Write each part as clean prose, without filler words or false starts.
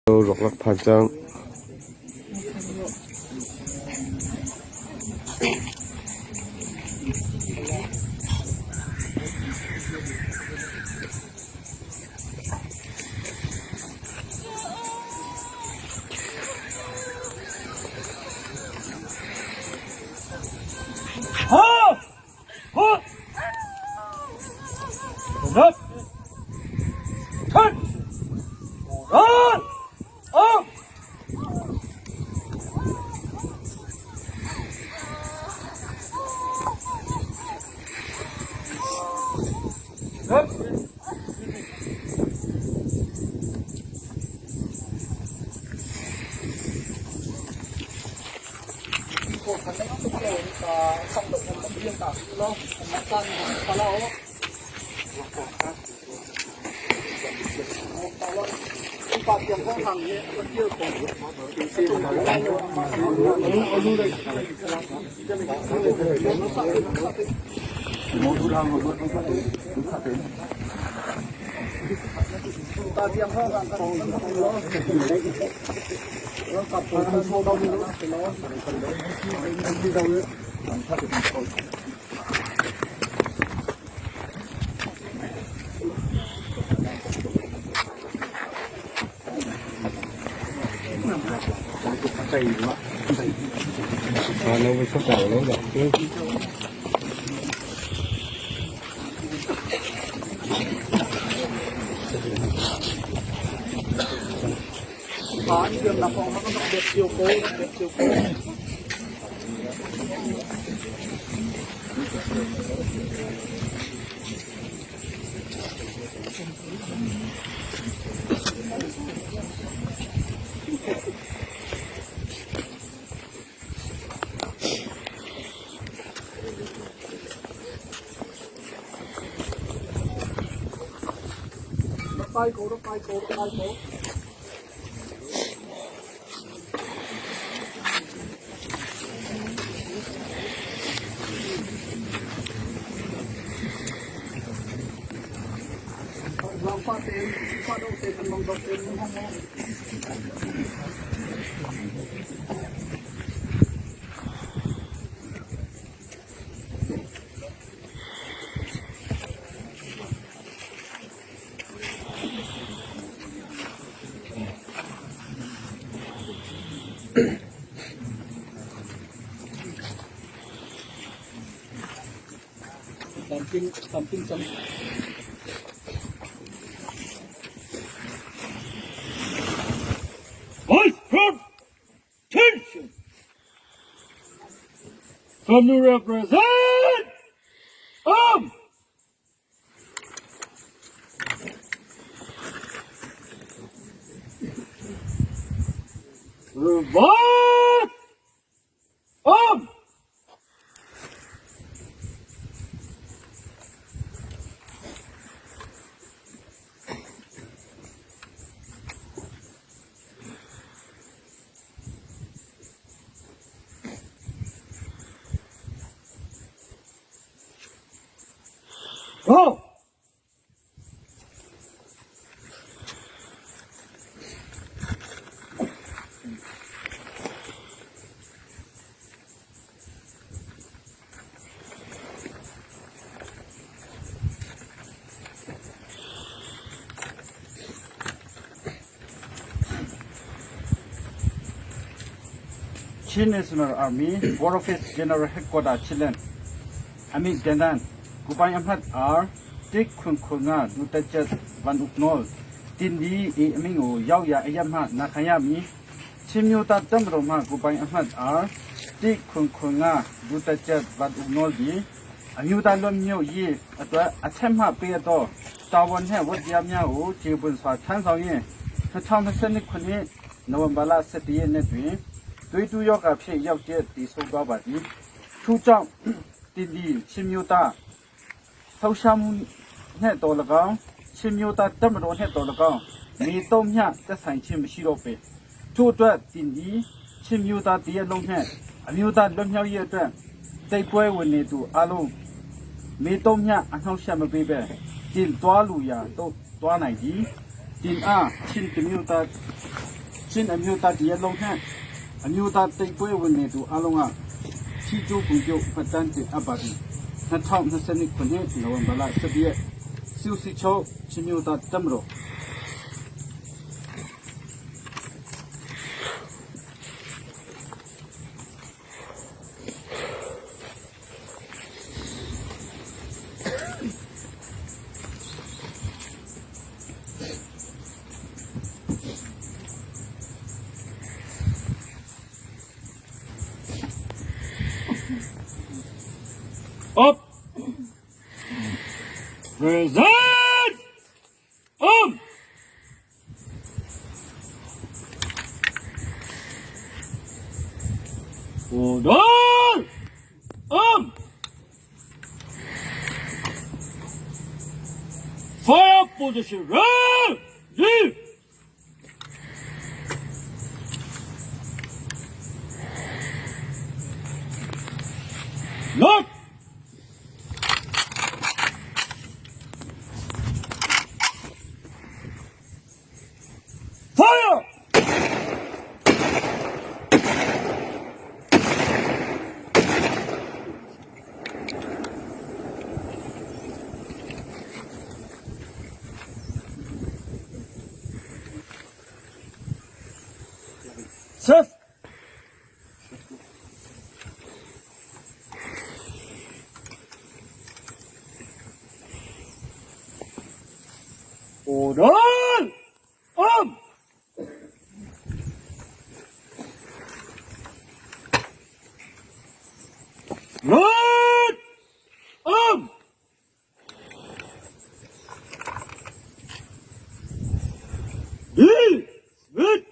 Ruak rak phan cang. Attention! From the represent! Revolt! Go! Chin National Army War Office General Headquarter Chilen Amit Gandan Kupai Ahmad R Tik Khun Khun Nga Du Tachat Van Uk Nawl Tin Di I Aming U Yau Ya Ayam Ha Na Khaya Mi Chin Myo Ta Tam Ro Ma Kupai Ahmad R Tik Khun Khun Nga Du Tachat Van Uk Nawl Di အမျိုးသားလွတ်မြောက်ရေးအတွက်အထက်မှပေးအပ်သောတာဝန်နှင့်ဝတ္တရားများကိုကျေပွန်စွာထမ်းဆောင်ရင်း2022ခုနှစ်နိုဝင်ဘာလ17ရက်နေ့တွင်သွေးတူးယောဂဖြင့်ရောက်တဲ့တည်ဆုံးသွားပါသည်ထို့ကြောင့်တင်ဒီချင်းမျိုးသားဆောက်ရှောက်မှုနှင့်တော်၎င်းချင်းမျိုးသားတက်မတော်နှင့်တော်၎င်းမိတော့မျှသက်ဆိုင်ခြင်းမရှိတော့ပေထို့အတွက်တင်ဒီချင်းမျိုးသားတရက်လုံးနှင့်အမျိုးသားလွတ်မြောက်ရေးအတွက်တိုက်ပွဲဝင်နေသူအလုံး မေတုံးမြအနှောက်ယှက်မပေးပဲတင်သွားလူရာတော့သွားနိုင်သည်တင်အားချင်းတမျိုးသား ချင်းအမျိုးသားတရက်လုံးနှင့်အမျိုးသားတိတ်ပွဲဝင်နေသူအလုံးကချီကျိုးကုန်ပြုတ်မှတ်တမ်းတင်အပ်ပါသည်2022ခုနှစ်နိုဝင်ဘာလ17ရက်စုစီချုံချင်းမျိုးသားတမတော် Up! Present! Up! Order! Up! Fire position! Ready! Lock! Fire! Seth! Order! Up! Right! Up! D! Smith!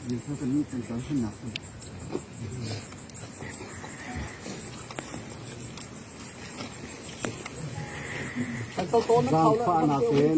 ဒီစနစ်တန်ဆန်နာ Tao tốn nó ဇာ khâu ဖာ là နာစင်